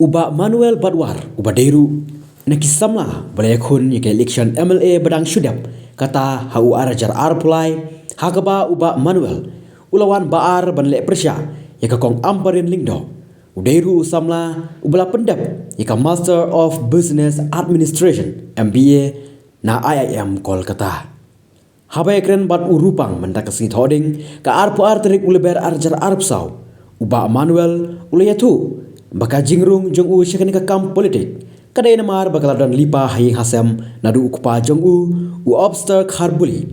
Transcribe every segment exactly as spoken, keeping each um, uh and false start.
U Bah Manuel Badwar, uba dei ruh na ki samla ba la ïakhun ïa ka election M L A ba dang shu dep, kata ha u ar hajar arphew lai, ha kaba u Bah Manuel u la wan ba ar ban leh pyrshah ïa ka Kong Ampareen Lyngdoh, u dei ruh u samla uba la pyndep ïa ka Master of Business Administration, M B A, na I I M Kolkata. Haba ïakren bad u Rupang mynta ka sngi Thohdieng, ka arphew ar tarik u Lber ar hajar arphew saw, u Bah Manuel u la ïathuh ba ka jingrung jong u sha kane ka kam politik ka dei namar ba ka la don lypa ha ïing ha sem naduh u kpa jong u, u Obster Kharbuli,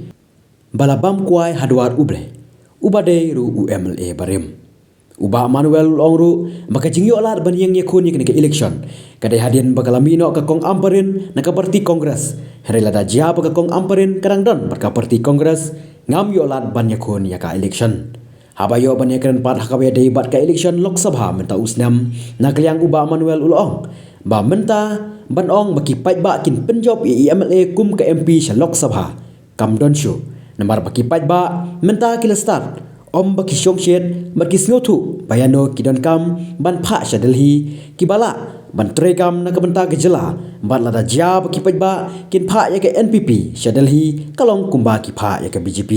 ba la bam kwai ha dwar U Blei, uba dei ruh u M L A barim. U Bah Manuel u la ong ruh ba ka jingïoh lad ban ïeng ïakhun ïa kane ka election ka dei hadien ba ka la mih noh ka Kong Ampareen na ka party Congress. Hynrei lada jia ba ka Kong Ampareen ka dang don bad ka party Congress, ngam ïoh lad ban ïakhun ïa ka election. Haba ïoh ban ïakren pat ha kaba ïadei bad ka election Lok Sabha mynta u snem, na ka liang u Bah Manuel u la ong ba mynta ban ong ba ki paidbah kin pynjop ïa i M L A kum ka M P sha Lok Sabha kam don shuh, namar ba ki paidbah mynta ki la start ym ba ki shongshit bad ki sngewthuh ba ïano ki donkam ban phah sha Delhi, kiba lah ban treikam na ka bynta ka jylla, bad lada jia ba ki paidbah kin phah ïa ka N P P sha Delhi ka long kumba ki phah ïa ka B J P.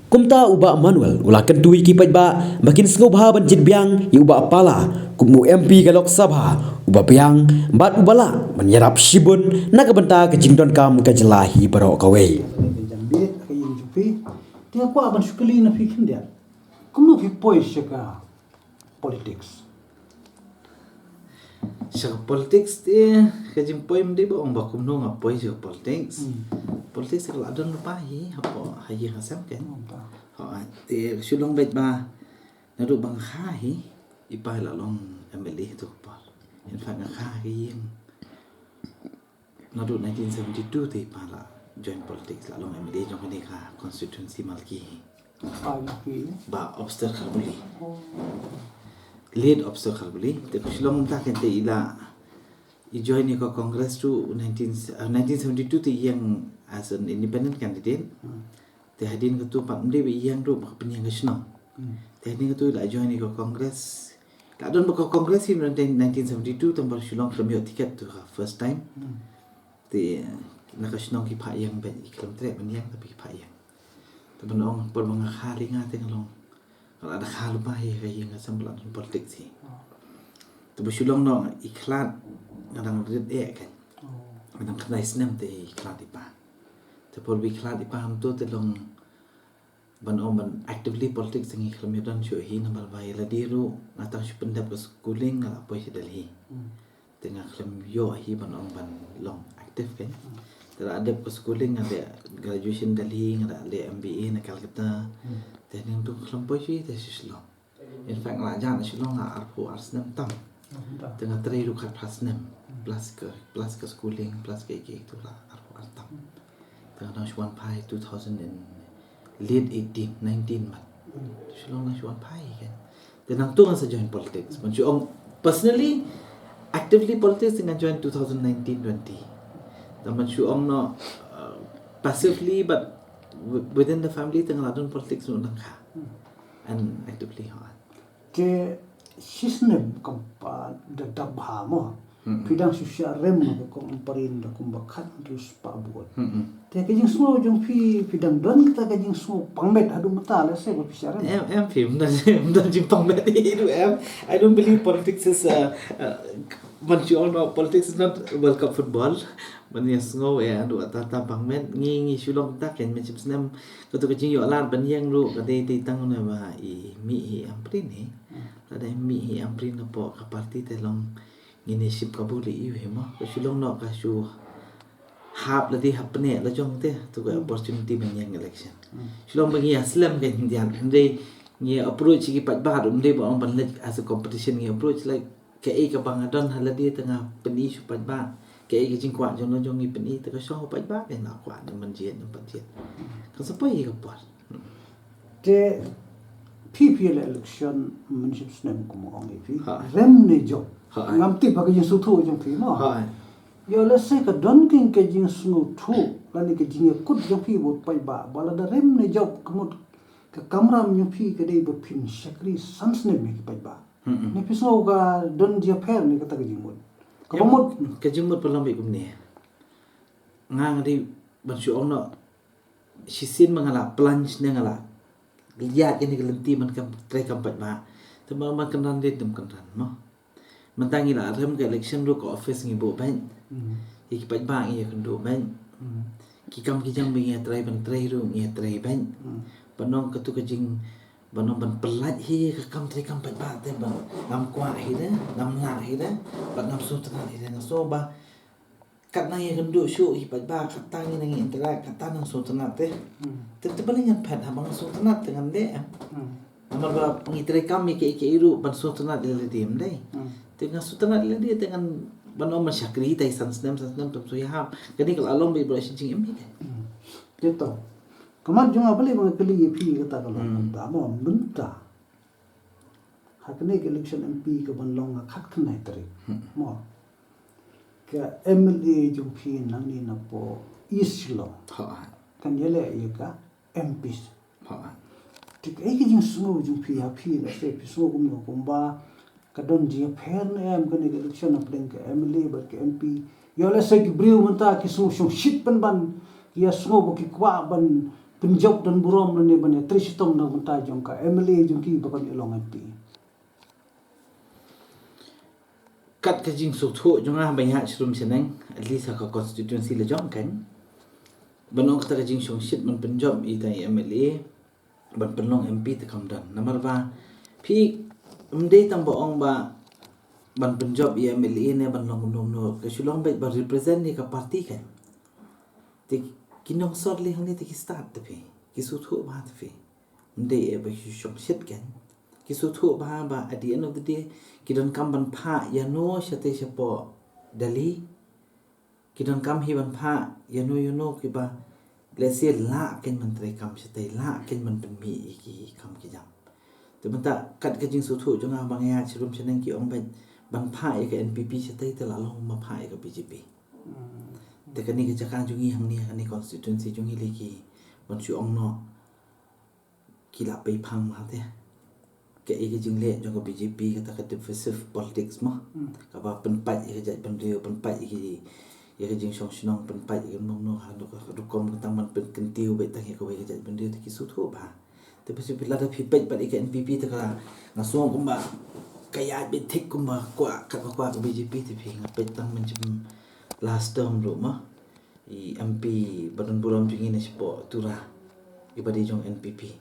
Kumta u Bah Manuel u la kyntu ïa ki paidbah ba kin sngewbha ban jied biang ïa u Bah Pala kum u M P ka Lok Sabha, uba biang bad uba lah ban ïarap shibun na ka bynta ka jingdonkam ka jylla hi baroh kawei. Ka jam bit ka ïing jong phi. Te nga kwah ban shu kylli na phi khyndiat. Kumno phi poi sha ka politics? Sha ka politics te, ka jingpoi ym dei ba ong ba kumno nga poi sha ka politics. Hmm. Politics ka la don lypa hi hapoh ha ïing ha sem kan. Hmm, ta. Hooid, te shu long beit ba naduh ba nga kha hi, i pa i la long M L A ha tu ka por. In fact, nga kha ha ka ïing naduh nineteen seventy-two te i pa la join politics, la long M L A jong kane ka constituency Malki hi. Pa jong phi? Bah Obster Kharbuli. Oh. Late Obster Kharbuli. Te ka shu long mynta kan te i la, i join ïa ka Congress tu nineteen, uh, nineteen seventy-two te i ïeng as an independent candidate. Hmm. Te hadien katu pat ym dei ba i ïeng ruh ba ka pynïeng ka shnong. Hmm. Te hadien katu i la join ïa ka Congress. La don bad ka Congress hi naduh nineteen seventy-two, tang ba shu long khlem ïoh ticket tu ka first time. Hmm. Te na ka shnong ki phah ïeng beit, ki khlem treh ban ïeng, tapi ki phah ïeng. Te ban ong por ba nga kha lynga te nga long, nga la da kha lypa hi ha ka ïing ka sem ba la don politics hi. Oh. Te ba shu long noh i khlad, nga dang rit eh kan. Oh. Nga dang khyndai snem te i khlad i pa. Te por ba i khlad i pa kumto te long ban ong ban actively politics te ngi khlem ïa don shuh hi, namar ba ïa lade ruh nga tang shu pyndep ka schooling nga la poi sha Delhi. Hmm. Te nga khlem ïoh hi ban ong ban long active kan. Hmm. Te la dep ka schooling nga leh graduation Delhi, nga la leh M B A na Calcutta. Hmm. Te nangta khlem poi shuh te shu Shillong. In fact, nga la jan Shillong la arphew ar snem tam. Hmm. Te nga trei ruh khatphra snem. Hmm. Plus ka, plus ka schooling, plus ka ïa ki tu la arphew ar tam. Hmm. Te nga dang shu wan phai two thousand and late eighteen, nineteen man. Hmm. Shillong dang shu wan phai kan. Te nangta nga sa join politics. Ban shu ong personally, actively politics te nga join two thousand nineteen twenty. Te ban shu ong noh, uh, passively, but wi-, within the family te nga la don politics naduh nga kha. Hmm. And actively, ha. Te shisnem kam pat da dap bha mo. Hmm. Phi dang shu shah rem na ka Kong Ampareen da kumba khatphra spah vote. Hmm. Te ka jingsngew jong phi, phi dang don kata ka jingsngew pangmet haduh mynta lehse ba phi shah rem? Em, em phi, ym don, ym don jingpangmet hi ruh em. I don't believe politics is, uh, uh, ban shu ong noh, politics is not World Cup football. Ban ïa sngew eh haduh kata ta pangmet, ngi, ngi shu long ta kan, mynshem snem. Kato ka jingïoh lad ban ïeng ruh ka dei, dei tang na ba i mih hi Ampareen hi. Hmm. Lada i mih hi Ampareen hapoh ka party te long ngin ïa shim kabu leh ïa u hi mo. Ka shu long noh ka shu hap lade hap pyneh la jong te. Tu ka, hmm, opportunity ban ïeng election. Hmm. Shu long ba ngi ïa slem kan, ngi ïa, hynrei ngi approach ki paidbah ruh ym dei ba ong ban leit as a competition, ngi approach like kaei kaba nga don ha lade te nga pyni sha u paidbah. Kaei ka jingkwah jong la jong ngi pyni te ka shong u paidbah kan, la kwah ne ban jied ne ban jied. Kan sa poi hi ka por. Te phi phi leh election mynshem snem kum ong ïa phi. Ha. Rem ne jop. Ha. Ngam tip ha ka jingsngewthuh jong phi mo. Ha. Ïa lehse ka don keiñ ka jingsngewthuh lane ka jingïakut jong phi bad u paidbah ba lada rem ne jop ka mut ka kamram jong phi ka dei ba phin shakri san snem ïa ki paidbah. Ne phi sngew ka don jingpher ne kata ka jingmut? Ka ba mut. Ka jingmut pynlong bad kumne. Nga nga dei ban shu ong noh, shisien ma nga la plunge ne nga la ïaid kane ka lynti ban kam trei kam paidbah. Te ma ban kynran dei ym kynran mo. Mynta ngi la rem ka election ruh ka office ngi buh bad. Ïa ki paidbah ngi ïakynduh bad. Ki kam ki jam ba ngi ïatrei ban trei ruh ngi ïatrei bad. Ban ong katu ka jing ban ong ban pyllait hi ka kam trei kam paidbah te ba ngam kwah hi de, ngam lah hi de, ba ngam sngewtynnat hi de, nga sngew ba kat nang ïakynduh shuh hi paidbah, kat nang ngi nang interact, kat nang sngewtynnat te. Te te balei ngan phet haba nga sngewtynnat te ngan dei. Namar ba ngi trei kam ïa kiei kiei ruh ban sngewtynnat ïa lade ym dei. Te nga sngewtynnat ïa lade te ngan ban ong ban shakri tai san snem san snem tam shu ïahap. Kane ka la long ba ïa ba la shin jingim hi te. Te to. Ka mat jong nga balei ba nga kylli ïa phi kata ka long mynta mo mynta. Ha kane ka election M P ka ban long ha khatkhyndai tarik. Mo. Ka M L A jong phi nangne na poh East Shillong kan ïaleh ïa ka M Ps. Te kaei ka jingsngew jong phi ha phi, lehse phi sngew kumno kumba ka don jingïapher ne em kane ka election hapdeng ka M L A bad ka M P? Ïoh lehse ki briew mynta ki sngew shongshit pynban, ki ïa sngew ba ki kwah ban pynjop don burom lane ban ïatrei shitom na ka bynta jong ka M L A jong ki ba kan ïa long M P. Kat ka jingsngewthuh jong nga ba nga ïaid sharum shaneng, at least ha ka constituency la jong kan. Ban ong kata ka jingshongshit ban pynjop ïa ita i M L A ban pynlong M P te kam don. Namar ba phi ym dei tang ba ong ba ban pynjop ïa M L A ne ban long kumno kumno, ka shu long beit ban represent ïa ka party kan. Te ki nongsor lei hangne te ki stad te phi, ki sngewthuh bha te phi. Ym dei eh ba ki shongshit kan. Ki sngewthuh bha ba at the end of the day ki donkam ban phah ïano shatei shapoh Delhi. Ki donkam hi ban phah ïano ïano kiba lehse lah kan ban trei kam shatei, lah kan ban pynmih ïa ki kam ki jam. Te mynta kat ka jingsngewthuh jong nga ba nga ïaid sharum shaneng ki ong beit ban phah ïa ka N P P shatei te la long ma phah ïa ka B J P. Te kane ka jaka jong ngi hangne kane constituency jong ngi lei ki ban shu ong noh ki la pei phang ma te. Kaei ka jingleh jong ka B J P kata ka divisive politics mo. Kaba pynpait ïa ka jaitbynriew, pynpait ïa ki, ïa ka jingshong shnong, pynpait ïa ka mano mano ha ka rukom ka tang ban pynkyntiew beit tang ïa kawei ka jaitbynriew te ki sngewthuh bha. Te phi shu phi lada phi peit bad ïa ka N P P te ka nga sngew kumba ka ïaid beit thik kumba kwah katba kwah ka B J P te phi nga peit tang mynjur last term ruh mo. I M P ba don burom jong ngi na shapoh Tura iba dei jong N P P.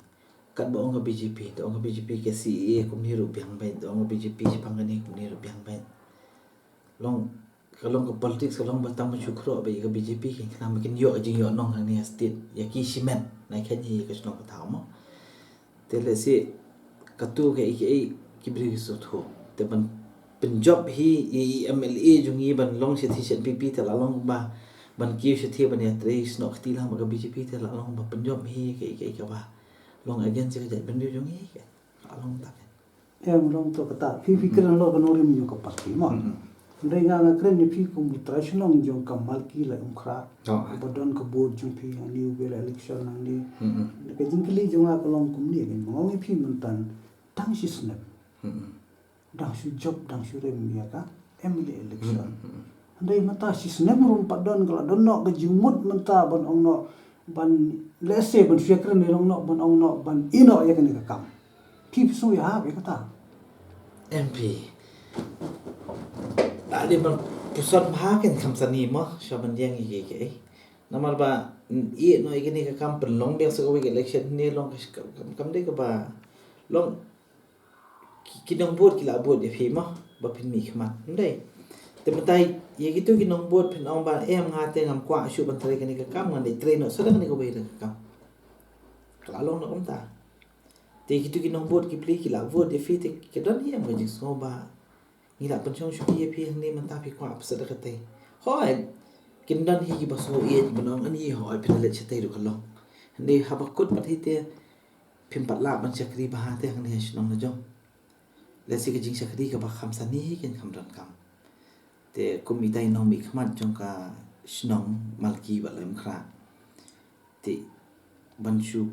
Katba ong ka B J P, da ong ka B J P ka C A A kumne ruh biang beit, da ong ka B J P shaphang kane kumne ruh biang beit. Long ka long ka politics ka long ba tang ban shu khroh beit ïa ka B J P, kin khnang ba kin ïoh ka jingïoh nong hangne ha state ïa ki shimet. Na kane ïa ka shnong ka thaw mo. Te lehse katu kaei kaei ki briew ki sngewthuh. Te ban pynjop hi ïa i M L A jong ngi ban long shathie sha N P P te la long ba ban kiew shathie ban ïatrei snoh kti lang bad ka B J P te la long ba pynjop hi kaei kaei kaba long against ïa ka jaitbynriew jong ngi. Ka la long ta kan. Em long to kata phi phi kren lo ka nongrim jong ka party mo. Hynrei nga nga kren ïa phi kum u trai shnong jong ka Malki Laitumkhrah. Ba don ka vote jong phi hangne u ba la election hangne. Ka jingkylli jong nga ka long kumne kan, ma nga ong ïa phi mynta dang shisnem dang shu jop dang shu rem ïa ka M L A election. Hynrei mynta shisnem ruh pat don ka la don noh ka jingmut mynta ban ong noh ban lehse ban shu ïakren ïa long noh ban ong noh ban ïeh noh ïa kane ka kam. Phi phi sngew ïahap ïa kata? M P. La dei ban puson bha kan kham sani mo sha ban ïeng ïa kiei kiei. Namar ba ïeh noh ïa kane ka kam pynlong biang sa kawei ka election ne long ka kam dei kaba long ki nongbud ki la bud ïa phi mo ba phin mih khmat. Ym dei. Te mynta ïa kitu ki nongbud phin ong ba em nga te ngam kwah shuh ban trei kane ka kam, ngan dei trei noh sa da kane kawei ka kam. Ka la long noh kumta. Te kitu ki nongbud ki pli ki la vote ïa phi te ki don hi em ka jingsngew ba ngi la pynshong shuki ïa phi hangne mynta phi kwah pynset da katei. Hooid kin don hi kiba sngew ïeit ban ong ani hooid phi la leit shatei ruh ka long. Hynrei haba kut pat hi te phim pat lah ban shakri bha te hangne ha shnong la jong. Lehse ka jingshakri kaba kham sani hi kan kham donkam. Te kum itai i nongmihkhmat jong ka shnong Malki Laitumkhrah. Te ban shu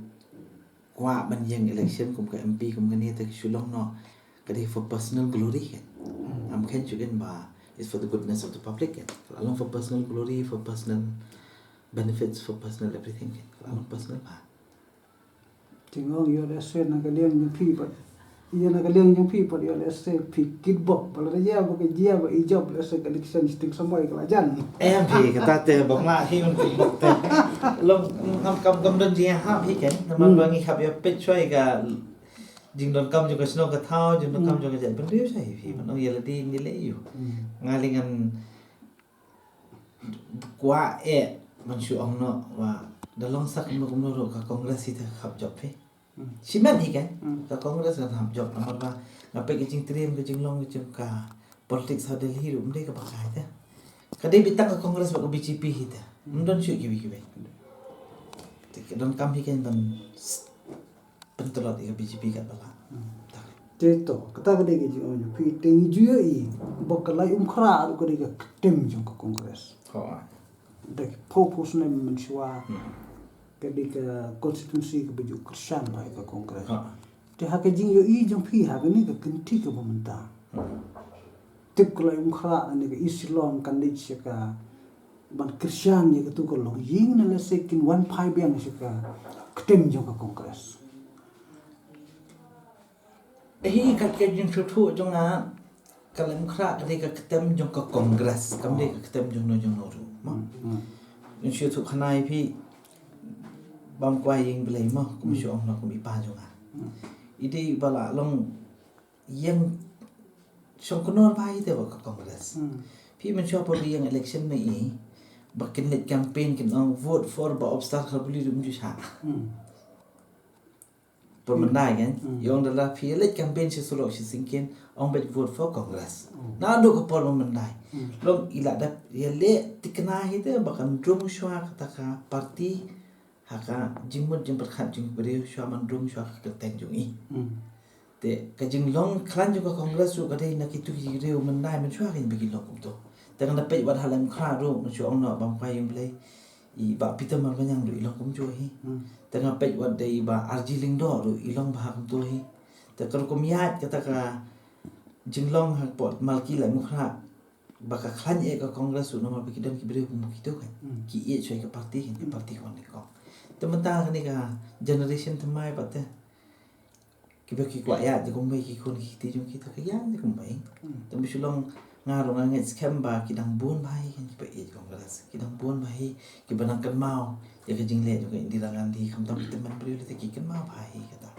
kwah ban ïeng election kum ka M P kum kane te ka shu long noh Ka dei for personal glory kan. Am khein shuh kan ba it's for the goodness of the public kan. Ka la long for personal glory, for personal benefits, for personal everything kan. Ka la long personal bha. Te nga ong ïoh lehse na ka liang jong phi pat. Ïa na ka liang jong phi pat ïoh lehse phi kit bok. Ba lada ïa ba ka jia ba i jop lehse ka election shiteng samoi ka la jan. Em phi kata te bok ma hi un kit bok te. Long ngam kam kam don jia ha phi kan. Namar ba ngi khap ïa peit shuwa ka jingdonkam jong ka shnong ka thaw, jingdonkam jong ka jaitbynriew sha hi phi. Man ong ïa lade ngi leh ïa u. Nga lei ngan kwah eh ban shu ong noh wa da long sa kumno kumno ruh ka Congress hi te ka hap jop phi. Shimet hi kan ka Congress kan hap jop namar ba nga peit ka jingtriem ka jinglong ka jong ka politics ha Delhi ruh ym dei kaba kai te. Ka dei beit tang ka Congress bad ka B J P hi te. Ym don shuh kiwei kiwei. Te ka donkam hi kan ban pyntlot ïa ka B J P katba lah. Te to, kata ka dei ka jingong jong phi, te ngi ju ïohi ba ka Laitumkhrah ruh ka dei ka ktem jong ka Congress. Dei phew phew snem mynshuwa ka dei ka constituency kaba ju kyrshan bha ïa ka Congress. Te ha ka jingïohi jong phi ha kane ka kynti kaba mynta, tip ka Laitumkhrah ne ka East Shillong kan dei sha ka ban kyrshan ïa katu ka longïing ne lehse kin wan phai biang sha ka ktem jong ka Congress. Hi ka ka jingthuh jong nga ka Laitumkhrah ka dei ka ktem jong ka Congress kam dei ka ktem jong no jong no ruh. Jingthuh khana ïa phi bam kwai ïing Blei mo kum shu ong no kum i pa jong nga. I dei ba la long ïeng shong kynnoh bha hi te ba ka Congress. Phi mynshuwa por ïeng election ma i ba kin leit campaign kin ong vote for ba obstar kharbuli dum ju sha. Por myndai kan ïong da la phi leit campaign shi surok shi singkin ong bet vote for Congress. Na do ka por myndai. Long i la da ïa leh tikna hi te ba kan drung shuwa kata ka party ha ka jingmut jingpyrkhat jong ki briew shuwa man drung shuwa ka kyrteng jong i. Te ka jinglong khlaiñ jong ka Congress ruh ka dei na kitu ki briew myndai mynshuwa ka ba ki long kumto. Te ngan da peit wat ha Laitumkhrah ruh mynshuwa ong noh bam kwai ïing Blei. I Bah Peter Marbaniang ruh i long kumjuh hi. Te nga peit wat da i Bah R G Lyngdoh ruh i long bha kumto hi. Te ka rukom ïaid kata ka jinglong ha ka por Malki Laitumkhrah ba ka khlaiñ eh ka Congress ruh namar ba ki don ki briew kum kito kan ki ïeit shuwa ïa ka party kan ïa party ka wan nyngkong. Te mynta kane ka generation thymmai pat te kiba ki kwah ïaid kumba ki khun ki kti jong ki te ki ïaid kumba. Te ba shu long nga ruh nga ngeit skhem ba ki dang bun bha hi kan kiba ïeit Congress ki dang bun bha hi kiba nang kynmaw ïa ka jingleh jong ka Indira Gandhi khamtam ki tymmen briew te ki kynmaw bha hi kata.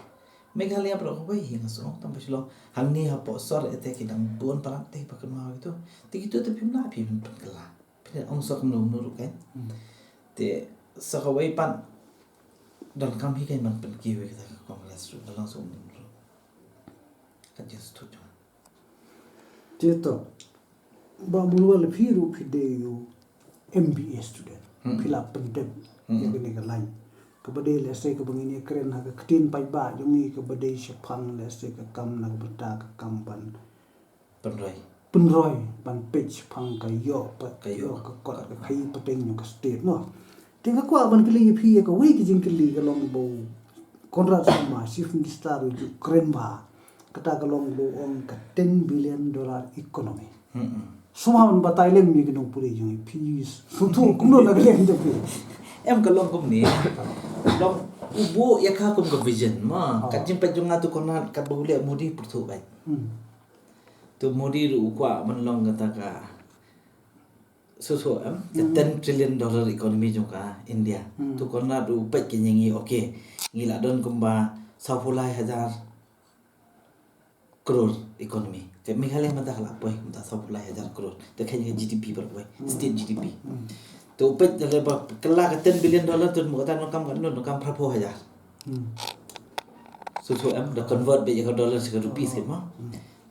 Meghalaya baroh kawei hi nga sngew tang ba shu long hangne hapoh sor ete ki dang bun palat te ba kynmaw ito te kito te phim lah phim pynkylla phin ong sa kumno kumno ruh kan. Te sa kawei pat donkam hi kan ban pynkiew ïa kata ka Congress ruh da long sa kumno kumno ruh. Ka jingstut jong nga. Te to Bah Murwal phi ruh phi dei u M B A student. Phi la pyndep ïa kane ka line kaba dei lehse kaba ngin ïa kren ha ka ktien paidbah jong ngi kaba dei shaphang lehse ka kam na ka bynta ka kam ban Pynroi. Pynroi ban peit shaphang ka ïoh pat ka ïoh ka kot ka khaïi pateng jong ka state mo. Te nga kwah ban kylli ïa phi ïa kawei ka jingkylli ka long ba u Conrad Sangma Chief Minister u ju kren bha. Kata ka long ba u ong ka ten billion dollar economy. Sngewbha ban batai lem ïa ki nongpule jong ngi phi sngewthuh kumno na ka liang jong phi. Em ka long kumne. Long u buh ïa ka kum ka vision ma. Ka jingpeit jong nga tu Conrad katba u leh Modi pyrthuh beit. Tu Modi ruh u kwah ban long kata ka Shuh shuh em ka ten trillion dollar economy jong ka India. Tu Conrad u peit ka ngi okay. Ngi la don kumba sawphew lai hajar crore economy. Te Meghalaya mynta ka la poi mynta sawphew lai hajar crore. Te ka GDP ba la poi state GDP. Te u peit da leba kylla ka ten billion dollar tu mynta nongkam ka nongkam phraphew hajar. Shuh shuh em da convert beit ïa ka dollar sha ka rupees ma.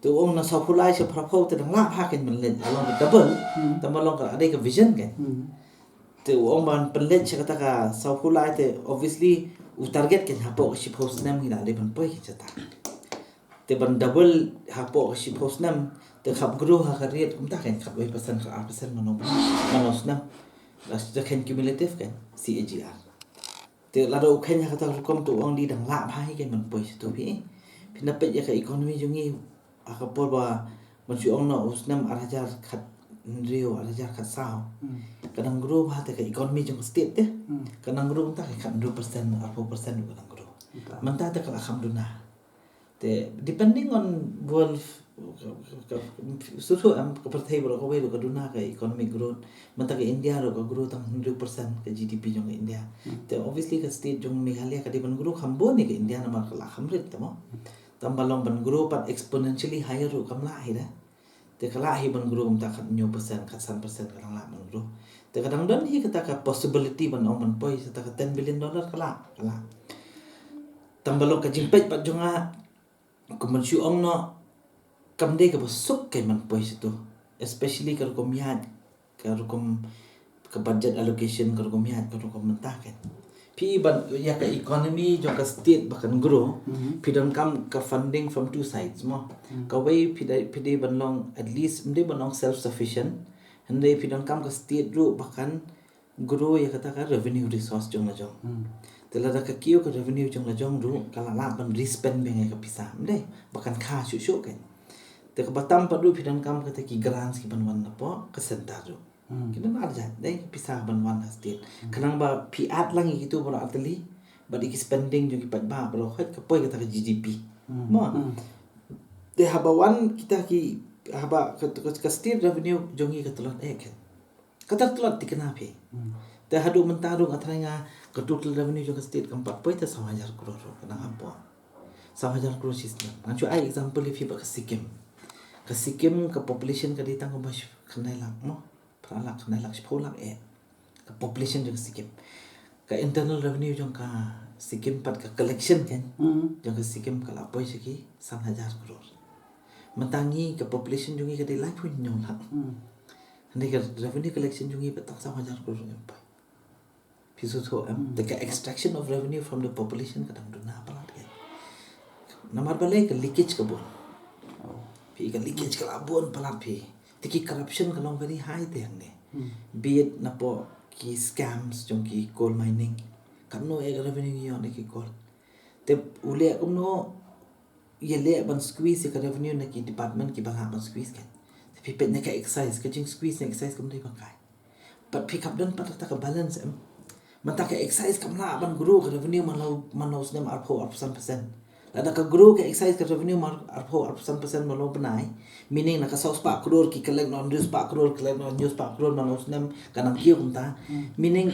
Te u ong na sawphew lai sha phraphew te dang lah bha kein ban leit, long ka double. Te ma long ka dei ka vision kein. Te u ong ban pynleit sha kata ka sawphew lai te obviously u target kein hapoh ka shiphew snem ngi la dei ban poi kein shata. Te ban double hapoh ka shiphew snem te khap grow ha ka rate kumta kein khatwei percent khatar percent mano mano snem. La shu kein cumulative kein CAGR. Te lada u kheiñ ha kata ka rukom te u ong dei dang lah bha hi kein ban poi sha tu phi. Phin da peit ïa ka economy jong ngi ha ka por ba ban shu ong noh u snem ar hajar khathynriew, ar hajar khatsaw. Ka dang grow bha te ka economy jong ka state te. Ka dang grow mynta ka khathynriew percent, arphew percent ka dang grow. Mynta te ka la kham duna. Te depending on world, ka, ka, ka, shuh shuh em, ka pyrthei baroh kawei ruh ka duna ka economic growth. Mynta ka India ruh ka grow tang hynriew percent ka G D P jong ka India. Te obviously ka state jong Meghalaya ka dei ban grow kham bun ïa ka India namar ka la kham rit te mo. Tang ba long ban grow pat exponentially higher ruh kam lah hi da. Te ka lah hi ban grow mynta khathynñiew percent, khatsan percent ka dang lah ban grow. Te ka dang don hi kata ka possibility ban ong ban poi sa ta ka ten billion dollar ka lah, ka lah. Tang ba long ka jingpeit pat jong nga, kum ban shu ong noh, kam dei kaba suk keiñ ban poi sha tu. Especially ka rukom ïaid, ka rukom, ka budget allocation, ka rukom ïaid, ka rukom mynta keiñ. Phi ban, ïa ka economy jong ka state ba kan grow, phi donkam ka funding from two sides mo. Kawei phi dei, phi dei ban long at least, ym dei ban long self sufficient. Hynrei phi donkam ka state ruh ba kan grow ïa kata ka revenue resource jong la jong. Te lada ka kiew ka revenue jong la jong ruh, ka la lah ban re-spend biang ïa ka pisa. Ym dei, ba kan kha shuh shuh keiñ. Te kaba tam pat ruh phi donkam kata ki grants ki ban wan napoh ka centre ruh. Ki don ar jait dei ka pisa ban wan ha state. Khnang ba phi add lang ïa kitu baroh artylli, bad ïa ki spending jong ki paidbah baroh hoi ka poi kata ka G D P. Mo. Te haba wan kita ki, haba ka, ka, ka state revenue jong ngi ka tlot eh keiñ. Ka tlot tikna phi. Te haduh mynta ruh nga tharai nga ka total revenue jong ka state kam pat poi te saw hajar klur ruh ka dang hapoh. Saw hajar klur shi snem. Ngan shu ai example ïa phi ba ka Sikkim. Ka Sikkim ka population ka dei tang kumba shi khyndai lak mo. Phra lak, khyndai lak, shiphew lak eh. Ka population jong ka Sikkim. Ka internal revenue jong ka Sikkim pat ka collection keiñ. Jong ka Sikkim ka la poi sha ki san hajar klur. Mynta ngi ka population jong ngi ka dei laiphew hynñiew lak. Hynrei ka revenue collection jong ngi pat tang saw hajar klur ngi poi. Phi sngewthuh em? Te ka extraction of revenue from the population ka dang duna palat keiñ. Namar balei ka leakage ka bun. Phi ka leakage ka la bun palat phi. Te ki corruption ka long very high te hangne. Be it napoh ki scams jong ki coal mining. Katno eh ka revenue ngi ïoh na ki coal. Te u leh kumno ïaleh ban squeeze ïa ka revenue na ki department kiba lah ban squeeze keiñ. Te phi peit na ka excise, ka jing squeeze na excise kam dei ba kai. Pat phi khap don pat kata ka balance em. Mynta ka excise kam lah ban grow ka revenue man la u, man la u snem arphew, arphew san percent. Lada ka grow ka excise ka revenue man la u arphew, arphew san percent man la u bnai. Meaning na ka saw spah klur ki collect noh hynriew spah klur, collect noh hynñiew spah klur man la u snem ka nang kiew kumta. Meaning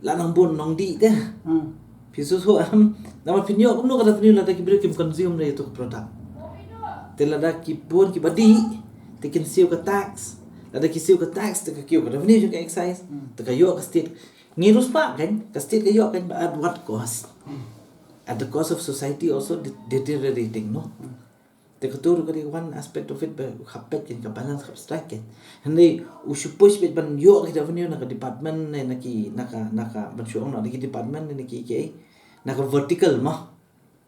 la nang bun nongdih te. Phi sngewthuh em? Namar phin ïoh kumno ka revenue lada ki briew kim consume ïa utu ka product. Te lada ki bun kiba dih te kin siew ka tax. Lada ki siew ka tax te ka kiew ka revenue jong ka excise. Te ka ïoh ka state. Ngi riewspah keiñ, ka state ka ïoh keiñ, but at what cost? At the cost of society also de-, deteriorating, no? Te katu ruh ka dei one aspect of it ba khap peit keiñ ka balance, khap strike keiñ. Hynrei u shu push beit ban ïoh ki revenue na ka department ne na ki, na ka, na ka, ban shu ong na ki department ne na ki, ki, na ka vertical mo.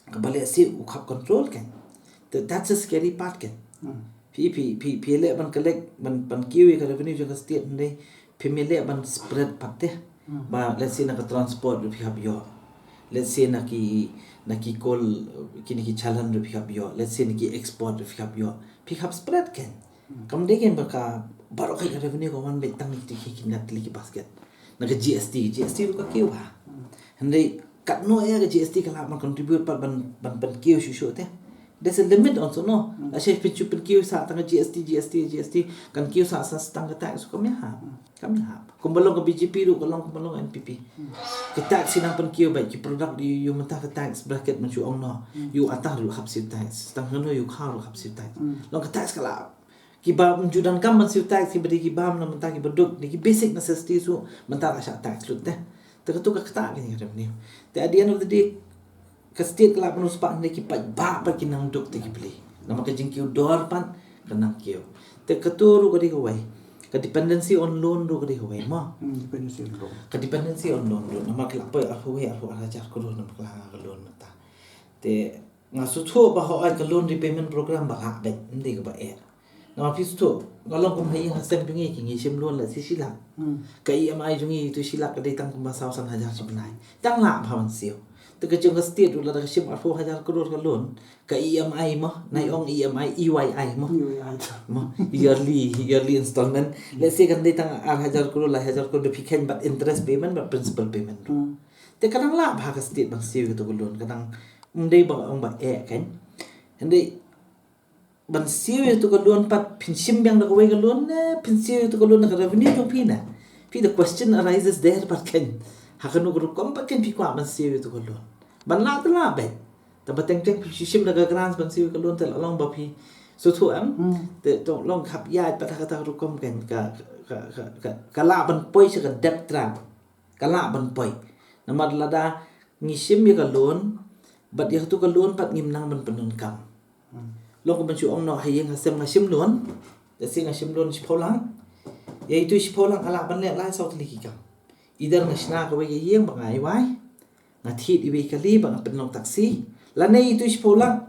Kaba lehse u khap control keiñ. Te that's a scary part keiñ. Phi, phi, phi, phi leh ban collect, ban, ban kiew ïa ka revenue jong ka state hynrei phim leh ban spread pat te. Ba let's say na ka transport ruh phi hap ïoh. Let's say na ki, na ki coal, kine ki challan ruh phi hap ïoh. Let's say na ki export ruh phi hap ïoh. Phi hap spread keiñ. Kam dei keiñ ba ka baroh ka revenue ka wan beit tang ïa ki, ki, ki na tylli ki basket. Na ka G S T, G S T ruh ka kiew ha. Hynrei katno ïa ka G S T ka lah ban contribute pat ban, ban pynkiew shuh shuh te. There's a limit also, no? Lada shu pynkiew sa tang ka G S T, G S T, G S T, kan kiew sa sa tang ka tax, kam ïahap. Kam ïahap. Kumba long ka B J P ruh, ka long kumba long N P P. Ki tax ki nang pynkiew beit, ki product ïa u mynta ka tax bracket, man shu ong noh. Ïa u atta ruh hap siew tax. Tang hano ïa u khaw ruh hap siew tax. Long ka tax ka lah. Kiba ym ju donkam ban siew tax, kiba dei ki bam na mynta kiba duk, dei ki basic necessities ruh mynta ka shah tax lut te. Te katu ka ktah kane ka revenue. Te at the end of the day, ka state ka lah ban riewspah hynrei ki paidbah pat ki nang duk te ki plie. Namar ka jingkiew dor pat ka nang kiew. Te katu ruh ka dei kawei. Ka dependency on loan ruh ka dei kawei mo. Ka dependency on loan ruh. Namar ki lah poi arphew wei, arphew ar hajar klur namar ka la nga ka loan mynta. Te nga sngewthuh ba hooid ka loan repayment program ba lah beit, ym dei kaba eh. Namar phi sngewthuh, nga long kum ha ïing ha sem jong ngi, ki ngi shim loan lehse shi lak. Ka E M I jong ngi tu shi lak ka dei tang kumba saw san hajar shi bnai. Tang lah bha ban siew. Te ka jong ka state ruh lada ka shim arphew hajar klur ka loan, ka E M I mo, nai ong E M I, E Y I mo. E Y I. Mo, yearly, yearly installment. Let's say kan dei tang ar hajar klur, lai hajar klur, da phi khein bad interest payment, bad principal payment. Hmm. Te ka dang lah bha ka state ban siew ïa kato ka loan, ka dang, ym dei ba ong ba eh kan. Hynrei ban siew ïa kato ka loan pat, phin shim biang da kawei ka loan ne phin siew ïa kato ka loan da ka revenue jong phi ne? Phi, the question arises there pat kan. Ha kano ka rukom pat kan phi kwah ban siew ïa kato ka loan? Ban lah te lah beit. Te ba teng teng phi shim da ka grants ban siew ïa ka loan te la long ba phi sngewthuh em? Hmm. Te to long khap ïaid pat ha kata ka rukom kan, ka, ka, ka, ka, ka lah ban poi sha ka debt trap. Ka lah ban poi. Namar lada ngi shim ïa ka loan, bad ïa kato ka loan pat ngim nang ban pyndonkam. Hmm. Long kumban shu ong noh ha ïing ha sem nga shim loan. Let's say nga shim loan shiphew lak. Ïa itu shiphew lak nga lah ban leh lai saw tylli ki kam. Either nga shna kawei ka ïing ba nga ai wai, nga thied iwei i kali ba nga pynlong taxi, lane itu shiphew lak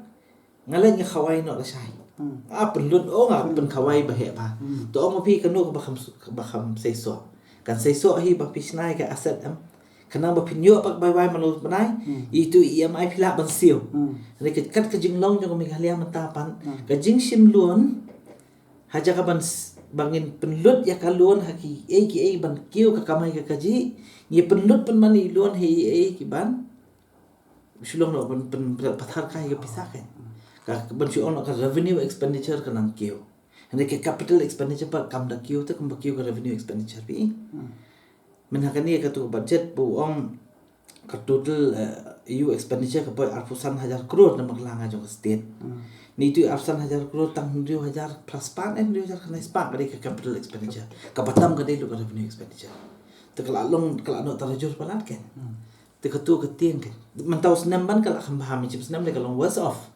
nga leit nga khawai noh lashai. Hmm. Ah, pynlut, oh, nga pynkhawai ba heh bha. Hmm. To ong ma phi kano kaba kham, kaba kham seisoh. Kan seisoh hi ba phi shna ïa ka asset em. Khnang ba phin ïoh pat bai wai man la u bnai, hmm, itu E M I phi lah ban siew. Hmm. Hynrei ka, kat ka jinglong jong ka Meghalaya mynta pat, hmm, ka jingshim loan, ha jaka ban s-, ba ngin pynlut ïa ka loan ha kiei kiei ban kiew ka kamai ka kajih, ngi pynlut pynban ïa i loan ha kiei kiei kiban shu long noh ban pyn, pyn, pathar kai ka pisa kan. Ka ban shu ong noh ka revenue expenditure ka nang kiew. Hynrei ka capital expenditure pat kam da kiew te kumba kiew ka revenue expenditure phi. Hmm. Mynta kane kato budget ba u ong ka total, eh, ïa u expenditure ka poi arphew san hajar klur na bakla nga jong ka state. Hmm. Neitu arphew san hajar klur tang hynriew hajar plus pat, eh, hynriew hajar khyndai spah ka dei ka capital expenditure. Kaba tam ka dei ruh ka revenue expenditure. Te ka la long, ka la noh tarajur palat kan. Hmm. Te kato ka tieng kan. Mynta u snem ban ka la kham bha, mynta u snem ne ka long worse off.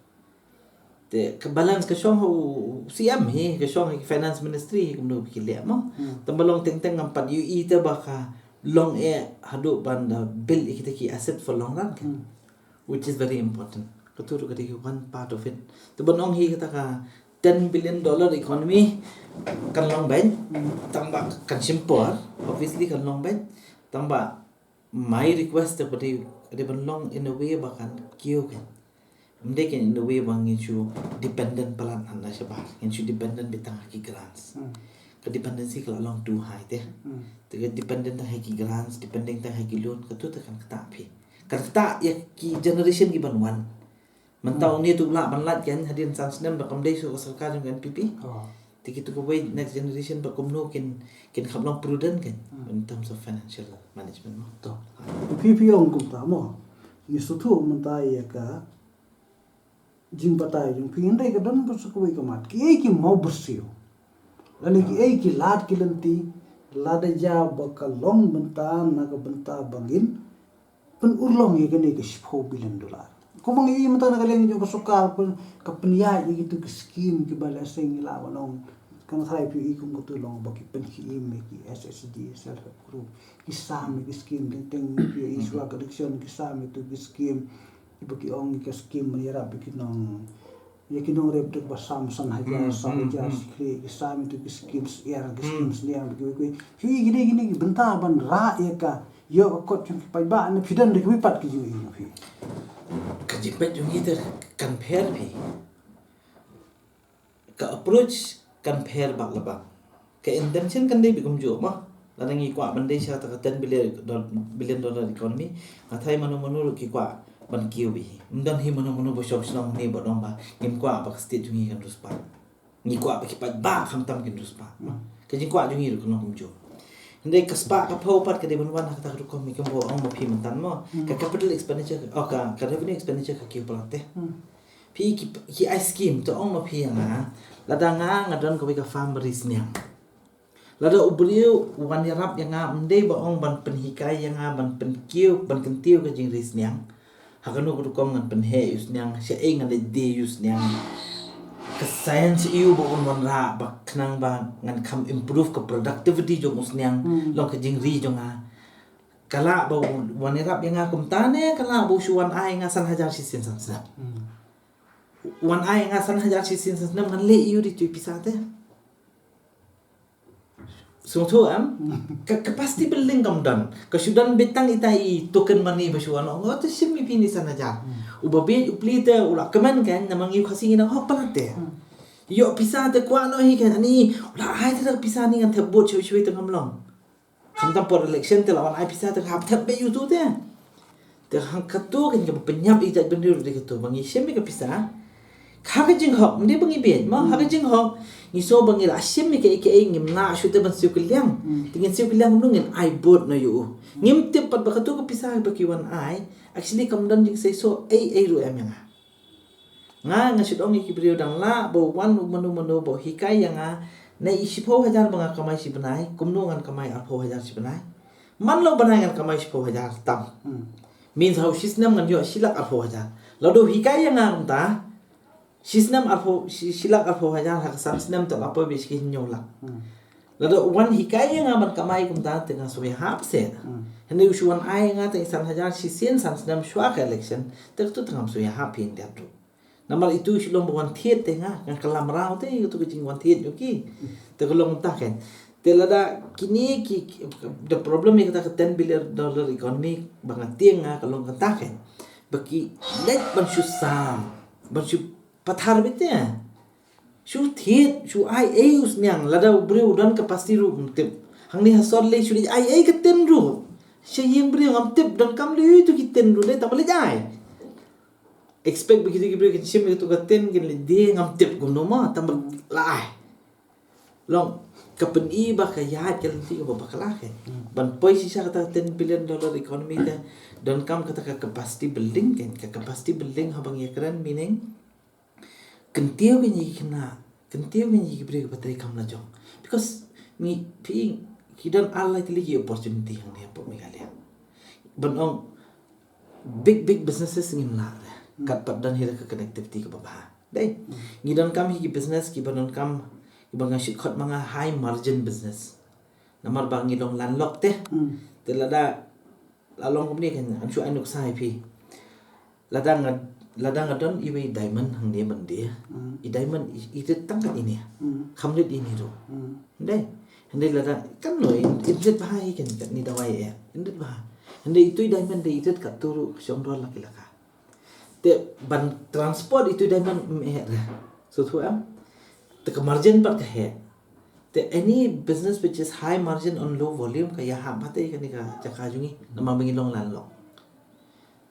Te ka balance ka shong ha u C M hi, ka shong ha ki finance ministry hi kumno ba ki leh mo. Hmm. Tang ba long teng teng ngam pat ïohi te ba ka long eh haduh ban da build ïa kita ki asset for long run kan. Hmm. Which is very important. Kato ruh ka dei one part of it. Te ban ong hi kata ka ten billion dollar economy kan long beit. Hmm. Tang ba kan shim por, obviously kan long beit. Tang ba my request te ba dei, dei ban long in a way ba kan kiew kan. Ym dei kan in a way ba ngin shu dependent palat na shabar. Ngin shu dependent beit tang ha ki grants. Hmm. Ka dependency ka la long too high te. Hmm. Te ka dependent tang ha ki grants, dependent tang ha ki loan, kato te kan ktah phi. Kan ktah ïa ki generation kiban wan. Mynta, hmm, une tu lah ban lait kan, hadien san snem da kam dei shuh ka sorkar jong ka N P P. Oh. Te kitu kawei next generation ba kumno kin, kin kham long prudent kan, hmm, in terms of financial management mo. To. Phi phi ong kumta mo. Ngi sngewthuh mynta ïa ka jingbatai jong phi, hynrei ka don ba sa kawei ka mat. Kiei ki mawbyrsiew, lane kiei ki lad ki lynti, lada ïa ba ka long mynta na ka bynta ba ngin pynurlong ïa kane ka shiphew billion dollar. Kumba ngi ïohi mynta na ka liang jong ka sorkar pyn, ka pynïaid ïa kitu ki skim kiba lehse ngi lah ban ong, kan tharai phi ïohi kum katu long ba ki pynkhie im ïa ki S H G, self help group, ki sam ïa ki skim teng teng, phi ïohi shuwa ka election ki sam ïa kitu ki skim, kiba ki ong ïa ka skim ban ïarap ïa ki nong, ïa ki nongrep duk ba sam san hajar, hmm, san hajar, hmm, shi khlieh, ki sam ïa kitu ki skim syiar, ki, hmm, skim sniang, ki, ki, phi ïohi kine, kine ki bynta ban rah ïa ka, ïoh ka kot jong ki paidbah ne phi don da kiwei pat ki jingïohi jong phi? Ka jingpeit jong ngi te kan pher phi. Ka approach kan pher bak la bak. Ka intention kan dei beit kumjuh mo. Lada ngi kwah ban dei sha kata ka ten billion dol-, billion dollar economy, nga tharai mano mano ruh ki kwah ban kiew beit hi. Ym don hi mano mano ba shong shnong ne ba dong ba ngim kwah ba ka state jong ngi kan riewspah. Ngi kwah ba ki paidbah khamtam kin riewspah. Hmm. Ka jingkwah jong ngi ruh kan long kumjuh. Hynrei ka spah ka phew pat ka dei ban wan ha kata ka rukom, kumba ong ma phi mynta mo. Hmm. Ka capital expenditure, oh, ka, ka revenue expenditure ka kiew palat te. Hmm. Phi ki, ki ai skim, to ong ma phi ïa nga, lada nga, nga don kawei ka farm ba ri sniang. Lada u briew u wan ïarap ïa nga, ym dei ba ong ban pynhikai ïa nga, ban pynkiew, ban kyntiew ka jingri sniang. Ha kano ka rukom ngan pynheh ïa u sniang, shaei ngan leit die ïa u sniang. Ka science aiu ba un wanrah ba khnang ba ngan kham improve ka productivity jong u sniang, hmm, long ka jingri jong nga. Ka lah ba u wan ïarap ïa nga kumta ne ka lah ba u shu wan ai nga san hajar shisien san snem. Hmm. Wan ai nga san hajar shisien san snem, ngan leh aiu da itu i pisa te? Sngewthuh em? Ka capacity building kam don. Ka shu don beit tang ita i token money ba shu wan. Nga te shim ïa phi ni san hajar. Uba bieit u pli te u la kmen kan, namar ngi u Khasi ngi nang hok palat te. Ïoh pisa te kwah noh hi kan, ani u la ai te da pisa ni ngan thep vote shwei shwei te ngam long. Khamtam por election te la wan ai pisa te hap thep beit ïa utu te. Te hang katu kan ka pynïap ïa i jaitbynriew ruh dei katu ba ngi shim ïa ka pisa. Ha ka jinghok, ym dei ba ngi bieit, ma ha ka jinghok ngi sngew ba ngi la shim ïa kaei kaei, ngim lah shuh te ban siew kylliang. Te ngin siew kylliang kumno, ngin ai vote noh ïa u. Ngim tip pat ba katu ka pisa ba ki wan ai, actually kam don jingseisoh ei ei ruh em ïa nga. Nga, nga shu ong ïa ki briew dang lah ba wan u mano mano ba u hikai ïa nga, na i shiphew hajar ba nga kamai shi bnai, kumno ngan kamai arphew hajar shi bnai. Man la u bnai ngan kamai shiphew hajar tam. Means ha u shi snem ngan ïoh shi lak arphew hajar. Lada u hikai ïa nga kumta, shi snem arphew, shi, shi lak arphew hajar, ha ka san snem te la poi beit shi hynñiew lak. Lada u wan hikai ïa nga ban kamai kumta te nga shu ïahap se. Hynrei u shu wan ai ïa nga tang i san hajar shisien san snem shuwa ka election, te katu te ngam shu ïahap hi ïa ruh. Namar itu u shu long ba wan thied te nga, nga kylla mraw te, katu ka jingwan thied ïa ki. Te ka long kumta kan. Te lada kine ki, the problem ïa kata ka ten billion dollar economy ba nga tieng nga ka long kata kan. Ba ki leit ban shu sam, ban shu pathar beit te. Shu thied, shu ai ei u sniang, lada u briew u don capacity ruh ngam tip. Hangne ha sor lei shu leit ai ei ka tin ruh. Sha ïing briew ngam tip, donkam lei tu ki tin ruh lei tang ba leit ai. Expect ba kito ki briew kin shim ïa katu ka tin kin leit die ngam tip kumno ma tang ba la ai. Long ka pyni ba ka ïaid ka lynti kaba bakla ka. Ban poi shisha kata ka ten billion dollar economy te donkam kata ka capacity building kan, ka capacity building haba ngi ïakren meaning Kyntiew kine ki khynnah, kyntiew kine ki briew kiba trei kam lajong. Because ngi, phi, ki don ar lai tylli ki opportunity hangne hapoh Meghalaya. Ban ong big big businesses ngim lah re. Kat pat don hi re ka connectivity kaba bha. Dei. Ngi donkam hi ki business kiba donkam, kiba nga shu khot ma nga high margin business. Namar ba ngi long landlocked te. Te lada la long kumne kan, ngan shu ai nuksa ïa phi. Lada nga, lada nga don iwei i diamond hangne ban die. I diamond i, i rit tang kat ine. Kham rit ine ruh. Hynrei, hynrei lada kan no, i, i rit bha hi kan, kat ni dawai eh. I rit bha. Hynrei itu i diamond dei i rit kat tu ruh ka shong dor la ki laka. Te ban transport itu i diamond, mm, eh, re. So tu em. Te ka margin pat ka heh. Te any business which is high margin on low volume ka ïahap bha te kane ka jaka jong ngi. Namar ba ngi long landlocked.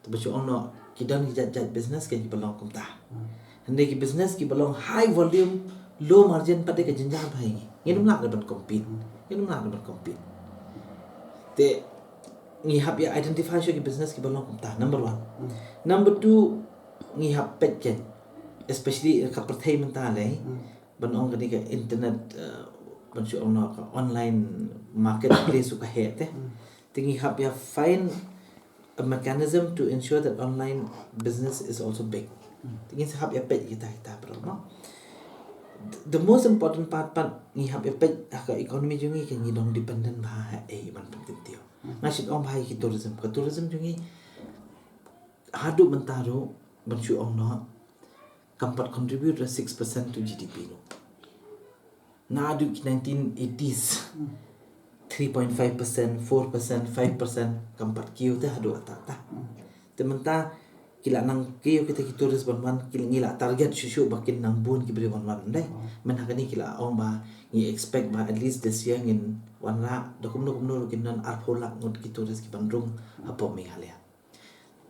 Te ba shu ong noh ki don ki jait jait business kiba long kumta. Hynrei ki business kiba long high volume, low margin pat dei ka jynjar bha ïa ngi. Ngin ym lah re ban compete. Ngin ym lah re ban compete. Te ngi hap ïa identify shuh ki business kiba long kumta. Number one. Number two, ngi hap peit kein. Especially ka pyrthei mynta lei. Ban ong kane ka internet, uh, ban shu ong noh ka online marketplace u ka heh te. Te ngi hap ïa find a mechanism to ensure that online business is also big. Te ngi hap ïa peit kita kita problem. The most important part pat ngi hap ïa peit ha ka economy jong ngi ka ngi dang dependent bha ha ei ban pynkyntiew. Nga shu ong bha ïa ki tourism. Ka tourism jong ngi haduh mynta ruh ban shu ong noh kam pat contribute ra six percent to G D P ruh. Naduh ki nineteen eighties, three point five percent, four percent, five percent kam pat kiew te haduh kata kata. Te mynta ki la nang kiew kita ki tourist ban wan, ki, ngi la target shuh shuh ba kin nang bun ki briew ban wan dei. Mynta kane ki la ong ba ngi expect ba at least this year ngin wanrah da kumno kumno ruh kin don arphew lak ngut ki tourist ki ban rung hapoh Meghalaya.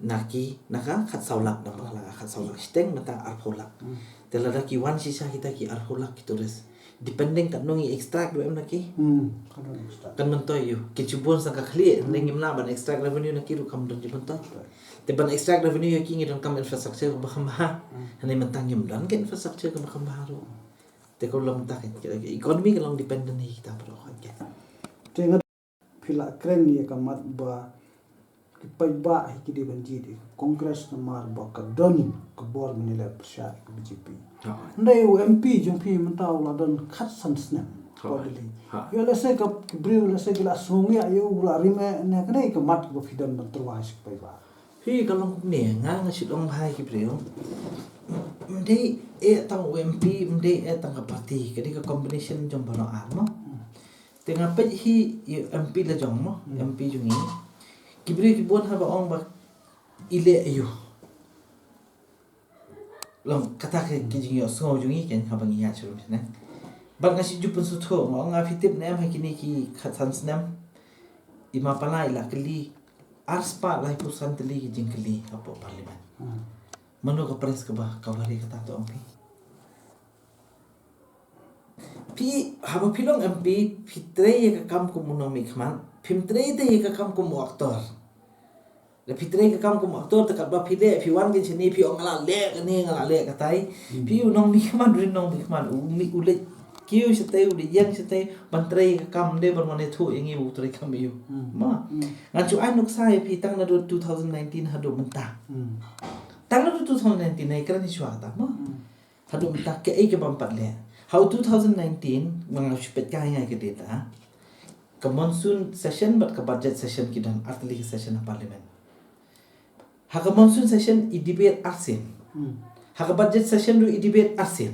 Na ki, na ka khatsaw lak, na bakla khatsaw lak shiteng, mynta arphew lak. Te lada ki wan shisha kita ki arphew lak ki tourist, depending katno ngi extract ruh em na ki. Kan myntoi ïa u. Ki ju bun sa ka khlieh, hynrei ngim lah ban extract revenue na ki ruh kam don ju myntoi. Te ban extract revenue ïa ki ngi donkam infrastructure kaba kham bha. Hynrei mynta ngim don ka infrastructure kaba kham bha ruh. Te ka long mynta ka economy ka long dependent ïa kita baroh ka. Te nga Phi la kren ïa ka mat ba ki paidbah hi ki dei ban jied ïa ka Congress namar ba ka don ka bor ban ïaleh pyrshah ïa ka B J P. Hynrei u M P jong phi mynta u la don khatsan snem. Ïoh lehse ka, ki briew lehse ki la sngewngiah ïa u, u la rim eh, ne kane ka mat kaba phi don ban tyrwa sha ki paidbah. Phi, ka long kumne, nga nga shu ong bha ïa ki briew. Ym dei eh tang u M P, ym dei eh tang ka party, ka dei ka combination jong baroh ar mo. Te nga peit hi ïa u M P la jong mo, M P jong ngi. Ki briew ki bun haba ong ba i leh aiu. Long kata ka ki jingïohsngew jong ngi kan haba ngi ïaid sha rum sha neng. Bad nga shu ju pynsngewthuh, nga ong nga phi tip ne em ha kine ki khatsan snem. I Ma Pala i la kylli arspah laiphew san tylli ki jingkylli hapoh Parliament. Mano ka press kaba cover ïa kata, to ong phi? Phi, haba phi long M P, phi trei ïa ka kam kum u nongmihkhmat, phim trei te ïa ka kam kum u actor. Lada phi trei ka kam kum u actor te katba phi leh, phi wan kin shane phi ong nga la leh kane, nga la leh katai. Phi u nongmihkhmat, u nongmihkhmat, u mih u leit kiew shatei, u leit ïeng shatei ban trei ka kam, de ban wan ïathuh ïa ngi u trei kam aiu. Ma. Ngan shu ai nuksa ïa phi tang naduh two thousand nineteen haduh mynta. Tang naduh two thousand nineteen, ai kren shuwa kata ma. Haduh mynta kaei kaba ym pat leh. Ha u two thousand nineteen, ma nga shu peit kai ngai ka data. Ka monsoon session bad ka budget session ki don ar tylli ka session ha Parliament. Ha ka monsoon session i debate arsien. Ha ka budget session ruh i debate arsien.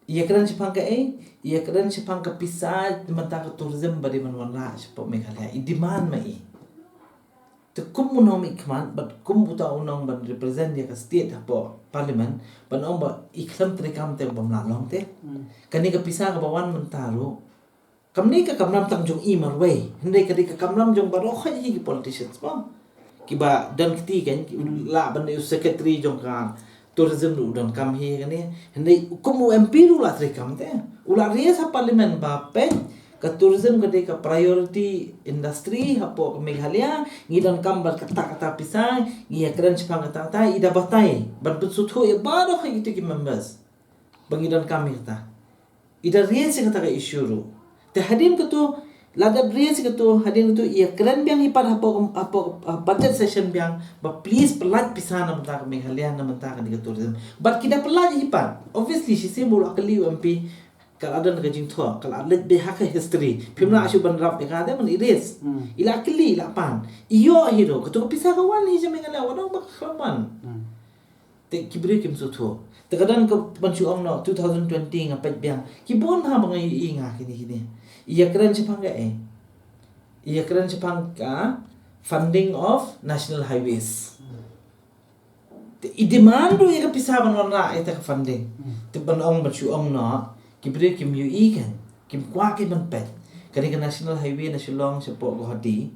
Ïa kren shaphang kaei, ïa kren shaphang ka pisa mynta ka tourism ba dei ban wanrah shapoh Meghalaya. I demand ma i. Te kum u nongmihkhmat bad kum uta u nong ban represent ïa ka state hapoh Parliament, ban ong ba i khlem treikam te bym lah long te. Kane ka pisa kaba wan mynta ruh kam dei ka kamram tang jong i marwei, hynrei ka dei ka kamram jong baroh hi ki politicians mo. Kiba don kti kan, ki lah ban dei u secretary jong ka tourism ruh u donkam hi kane. Hynrei kum u M P ruh u la treikam te. U la raise ha Parliament ba peit ka tourism ka dei ka priority industry hapoh ka Meghalaya, ngi donkam bad kata kata pisa, ngi ïa kren shaphang kata kata, i da batai ban pynsngewthuh ïa baroh hi kito ki members ba ngi donkam ïa kata. I da raise ïa kata ka issue ruh. Te hadien kato, la dep raise ïa kato, hadien kato ïa kren biang hi pat hapoh, hapoh, uh, budget session biang ba please pyllait pisa na bynta ka Meghalaya, na bynta kane ka tourism. Bad ki da pyllait hi pat. Obviously shisien ba u la kylli u M P, ka la don ka jingthoh, ka la leit beit ha ka history. Phim lah shuh ban rap ïa ka, te ban erase. I la kylli, i la pan. Ïoh hi ruh, kato ka pisa ka wan hi sha Meghalaya, wat ong ba ka khlem wan. Te ki briew kim sngewthuh. Te ka don ka ban shu ong noh two thousand twenty nga peit biang. Ki bun ha ba nga ïohi nga kine kine. Ïa kren shaphang kaei? Ïa kren shaphang ka funding of national highways. Te i demand ruh ïa ka pisa ban wanrah ïa ka funding. Te ban ong ban shu ong noh, ki briew kim ïohi kan. Kim kwah ki ban peit. Kane ka national highway na Shillong shapoh Guwahati.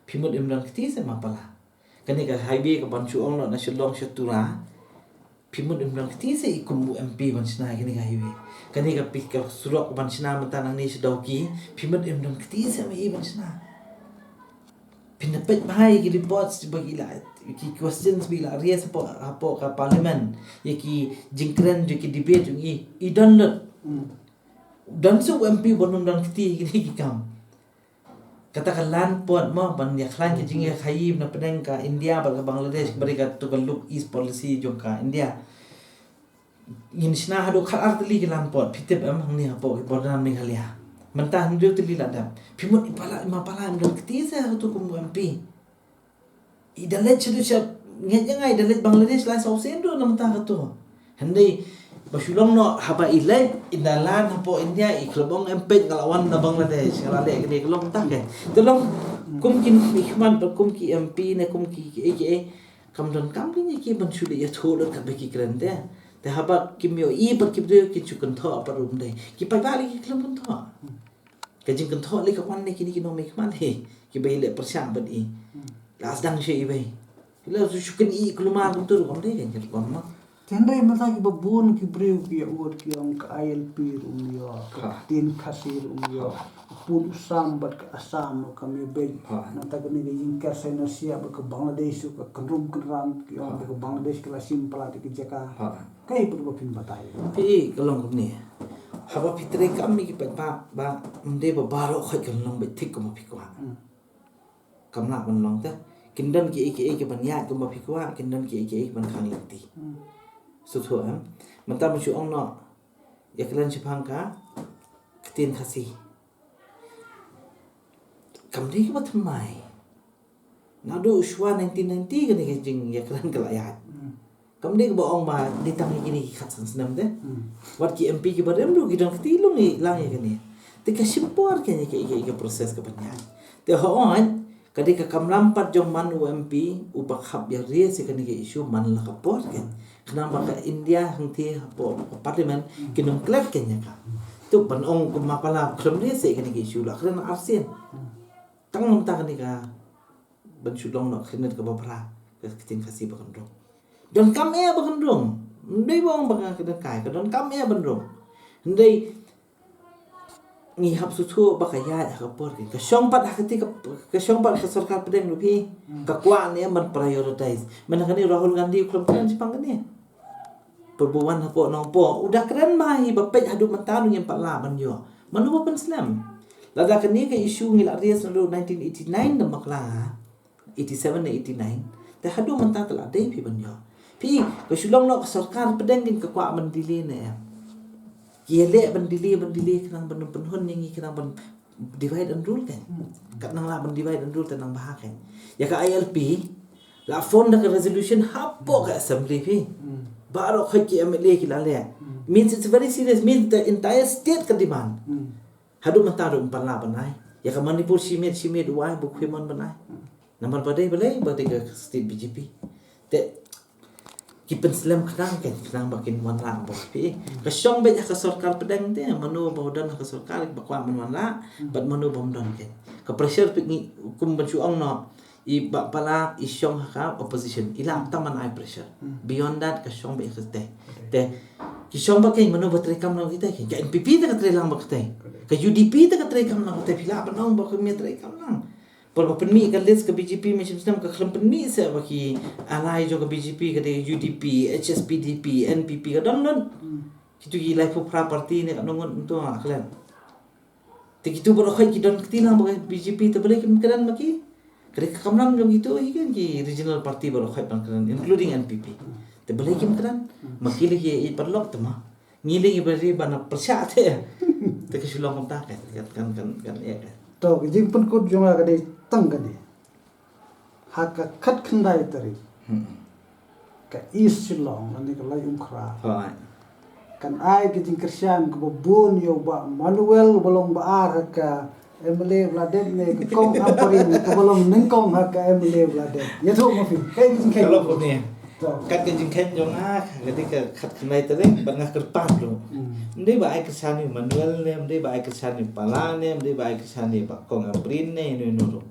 Phi mut im don kti se Ma Pala. Kane ka highway ka ban shu ong noh na Shillong sha Tura. Phi mut im don kti se i kum u M P ban shna kane ka highway. Kane ka pi ka surok ban shna mynta nangne sha Dawki. Phi mut im don kti se ma i ban shna. Phin da peit bha ïa ki reports ba ki la, ki questions ba ki la raise hapoh, hapoh ka Parliament. Ïa ki jingkren, ïa ki debate jong i. I don lut. Don se u M P ban ym don kti ïa kine ki kam. Kata ka land port mo, ban ïa khlaiñ ka jingïakhaïi na pdeng ka India bad ka Bangladesh, kaba dei kato ka Look East policy jong ka India. Ngin shna haduh khat ar tylli ki land port, phi tip em, hangne hapoh ki border Meghalaya. Mynta hynriew tylli la dep. Phi mut i Pala, i Ma Pala im don kti se hato kum u M P. I da leit shaduh sha, ngeit ïa nga i da leit Bangladesh lai saw sien ruh na bynta kato. Hynrei ba shu long noh haba i leit, i da lan hapoh India, i khlem ong em peit nga la wan na Bangladesh, nga la leh kane ka long tang ke. Te long kum ki nongmihkhmat bad kum ki M P ne kum ki, ki, ki, ki, kam donkam ki ne ki ban shu leit ïathuh lut katba ki kren te. Te haba kim ïohi pat ki briew kin shu kynthoh pat ruh ym dei. Ki paidbah lei ki khlem kynthoh. Ka jingkynthoh lei ka wan na kine ki nongmihkhmat hi, kiba ïaleh pyrshah bad i. La sdang sha i wei. La shu shu kynnoh i kulmar kumtu ruh kam dei kan ka rukom ma. Te hynrei mynta kiba bun ki briew ki ïa ud ki ong ka I L P ruh ym ïoh, ka ktien Khasi ruh ym ïoh, ka pud u Sam bad ka Assam ruh kam ïoh beit. Nangta kane ka jingker saiñ Russia bad ka Bangladesh ruh ka kynrum kynram ki ong bad ka Bangladesh ka la shim palat ïa ka jaka. Kaei pat ba phin batai? Phi, ka long kumne. Haba phi trei kam ïa ki paidbah ba ym dei ba baroh khoit kan long beit thik kumba phi kwah. Kam lah ban long te. Kin don kiei kiei kiban ïaid kumba phi kwah, kin don kiei kiei kiban khang lynti. Sngewthuh em. Mynta ban shu ong noh ïa ka lynti shaphang ka ktien Khasi. Kam dei kaba thymmai. Naduh shuwa nineteen ninety kane ka jingïakren ka la ïaid. Kam dei kaba ong ba dei tang ïa kine ki khatsan snem te. Wat ki M P kiba rim ruh ki don kti lung i lang ïa kane. Te ka shim por kein ïa ka, ïa ka, ïa ka process ka ban ïaid. Te hooid, ka dei ka kamram pat jong man u M P, u ba khap ïa raise ïa kane ka issue man la ka por kein. Khnang ba ka India hangtei hapoh ka parliament, kin ym klet kein ïa ka. Te ban ong kum ma pala khlem raise ïa kane ka issue la, kren arsien. Tang mynta kane ka ban shu long noh ka khyrnit kaba bha ka ktien Khasi ba kan rung. Donkam eh ba kan rung. Ym dei ba ong ba ka, ka donkam, ka donkam eh ban rung. Hynrei ngi hap sngewthuh ba ka ïaid ha ka por kein. Ka shong pat ha kata ka, ka shong pat ka sorkar pdeng ruh phi. Ka kwah ne ban prioritize. Mynta kane Rahul Gandhi u khlem kren shaphang kane. Pyrbuan hapoh nongpoh u da kren ma hi ba peit haduh mynta ruh ngim pat lah ban ïoh. Mano ba pynslem? Lada kane ka issue ngi la raise naduh nineteen eighty-nine da bakla, eighty-seven ne eighty-nine, te haduh mynta te la dei phi ban ïoh. Phi, ka shu long noh ka sorkar pdeng kin ka kwah ban delay ne em? Ki ïaleh ban delay, ban delay khnang ban pynhun ïa ngi, khnang ban divide and rule kein. Kat nang lah ban divide and rule te nang bha kein. Ïa ka I L P la phone da ka resolution hapoh ka assembly phi. Baroh khoit ki M L A ki la leh. Means it's very serious. Means the entire state ka demand. Haduh mynta ruh ym pat lah ban ai. Ïa ka Manipur shi miet shi miet u ai, ba u Khymon ban ai. Namar ba dei balei, ba dei ka state B J P. Te ki pynslem khnang kein, khnang ba kin wan lah bor phi. Ka shong beit ha ka sorkar pdeng te, mano ba u don ha ka sorkar ba kwah ban wan lah, bad mano ba ym don kein. Ka pressure phi ngi kum ban shu ong noh, i Bah Pala i shong ha ka opposition, i lah tang ban ai pressure. Beyond that ka shong beit ha ka te. Te ki shong ba kein, mano ba trei kam lang kita kein. Ka N P P te ka trei lang ba kita. Ka U D P te ka trei kam lang kita, phi lah ban ong ba ka mih trei kam lang. Por ba pynmih ka list ka B J P, mynshem snem ka khlem pynmih seh ba ki ally jong ka B J P ka dei U D P, H S P D P, N P P, ka don don. Kitu ki laiphew phra party ne ka nongon ntu ha khlem. Te kitu baroh khoit ki don kti lang ba ka B J P, te balei kim kren ma ki? Ka dei ka kamram jong kitu hi kein ki regional party baroh khoit ban kren, including N P P. Te balei kim kren? Ma ki leh ki ïeit paralok te ma. Ngi leh ngi bari ban pyrshah te. Te ka shu long kumta kein, kan, kan, kan, kan, ïa kein. To, ka jingpynkut jong nga ka dei tang kane. Ha ka khatkhyndai tarik. Hmm. Ka East Shillong, lane ka Laitumkhrah. Hooid. Kan ai ka jingkyrshan kaba bun ïa u Bah Manuel, ba long ba ar ha ka M L A ba la dep ne ka Kong Ampareen kaba long nyngkong ha ka M L A ba la dep. Ïathuh ma phi. Kaei ka jingkheiñ? Ka long kumne. To. Kat ka jingkheiñ jong nga, ka dei ka khatkhyndai tarik, bad nga kyrpad ruh. Hmm. Ym dei ba ai kyrshan ïa u Manuel ne, ym dei ba ai kyrshan ïa u Pala ne, ym dei ba ai kyrshan ïa u Bah Kong Ampareen ne, ïano ïano ruh.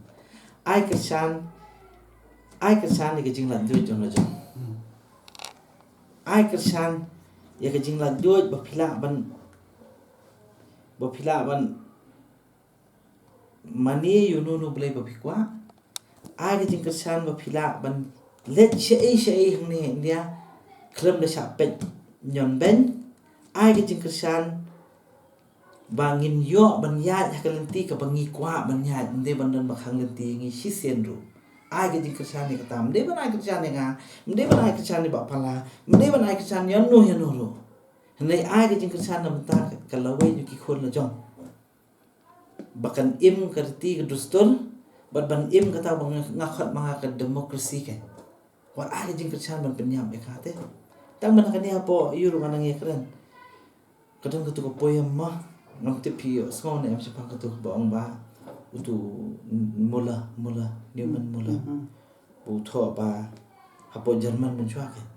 Ai kyrshan, ai kyrshan ïa ka jinglaitluid jong la jong. Hmm. Ai kyrshan ïa ka jinglaitluid ba phi lah ban, ba phi lah ban mane ïa uno uno u blei ba phi kwah. Ai ka jingkyrshan ba phi lah ban leit shaei shaei hangne India, khlem da shah peit ñion beiñ. Ai ka jingkyrshan ba ngin ïoh ban ïaid ha ka lynti kaba ngi kwah ban ïaid, ym dei ban don ba khang lynti ngi shisien ruh. Ai ka jingkyrshan ïa kata, ym dei ban ai kyrshan ïa nga, ym dei ban ai kyrshan ïa Bah Pala, ym dei ban ai kyrshan ïano ïano ruh. Hynrei ai ka jingkyrshan na bynta ka lawei jong ki khun la jong. Ba kan im ka riti ka dustur, bad ban im kata ba nga, nga khot ma nga ka democracy kein. Wat ai ka jingkyrshan ban pynïap ïa ka te. Tang ban kane hapoh ïu ruh nga nang ïakren. Ka don katu ka poem ma, ngam tip phi ïohsngew ne em shaphang katu kaba ong ba utu Muller, Muller, Newman Muller. Hmm, hmm. U thoh ba hapoh German mynshuwa kein.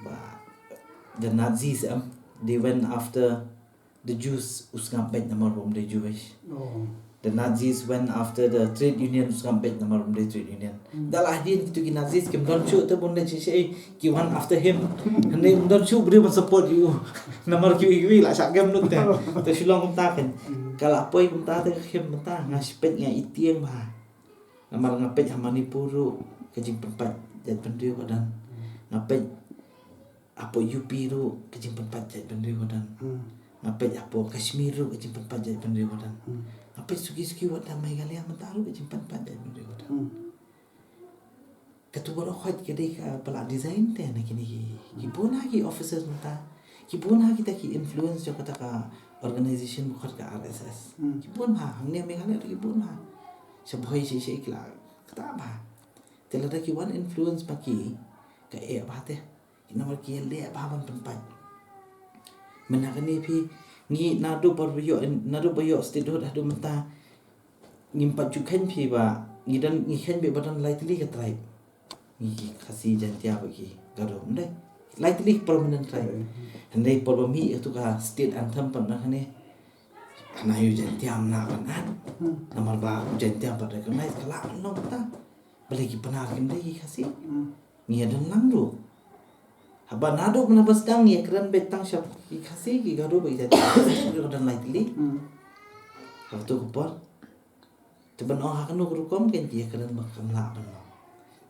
Ba the Nazis, em, they went after the Jews u sngap beit namar ba um dei Jewish. Oh. The Nazis went after the trade union u sngap beit namar um dei trade union. Hmm. Da la hadien kitu ki Nazis kim don shuh te ba un leit shisha, ki wan after him. Hynrei um don shuh briew ban support ïa u. Namar kiwei kiwei la shah kem lut te. Te shu long kumta kein. Hmm. Ka la poi kumta te ka kem kumta, nga shu peit nga i tieng bha. Namar nga peit ha Manipur ruh ka jingpynpait jaitbynriew ka don. Hmm. Nga peit hapoh U P ruh ka jingpynpait jaitbynriew ka don. Hmm. Nga peit hapoh Kashmir ruh ka jingpynpait jaitbynriew ka don. Hmm. Nga peit suki suki wat ha Meghalaya mynta ruh ka jingpynpait jaitbynriew ka don. Hmm. Katu baroh khoit ka dei kaba la design te na kine ki, ki bun ha ki officers mynta. Ki bun ha kita ki influence jong kata ka organization ba khot ka R S S. Hmm. Ki bun ha, hangne Meghalaya ruh ki bun ha. Sha Bhoi sha sha ki la kata bha. Te lada ki wan influence ma ki, ka eh bha te. Ki namar ki leh bha ban pynpait. Mynta kane phi, Ngi naduh ba ïoh, naduh ba ïoh statehood haduh mynta ngim pat ju kheiñ phi ba ngi don, ngi kheiñ beit ba don lai tylli ka tribe. Ngi ki Khasi, Jaintia bad ki Garo, ym dei? Lai tylli ki permanent tribe. Hynrei por ba mih ïa katu ka state anthem pat na kane, hana ïa u Jaintia ym lah ban add. Namar ba u Jaintia ym pat recognize, ka lah ban long kata. Balei ki Pnar kim dei ki Khasi? Ngi ïa don lang ruh. Haba naduh mynta ba sdang ngi ïa kren beit tang sha ki Khasi, ki Garo bad ki Jaintia, ki don lai tylli. Ha katu ka por, te ban ong ha kano ka rukom kein ki ïa kren ba kam lah ban long.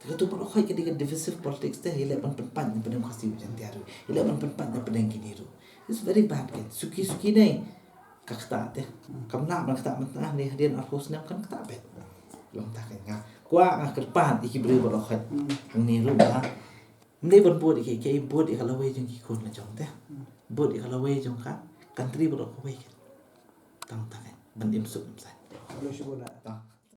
Te katu baroh khoit ka dei ka divisive politics te, ïa leh ban pynpait na pdeng Khasi bad Jaintia ruh, ïa leh ban pynpait na pdeng kine ruh. It's very bad kein. Suki suki ne ka ktah te. Kam lah ban ktah mynta, ne hadien arphew snem kan ktah beit. Long ta kein, nga kwah, nga kyrpad ïa ki briew baroh khoit hangne ruh ba ym dei ban bud ïa ki, ki bud ïa ka lawei jong ki khun la jong te. Bud ïa ka lawei jong ka country baroh kawei kein. Tang ta kein, ban im suk im saiñ. Tang.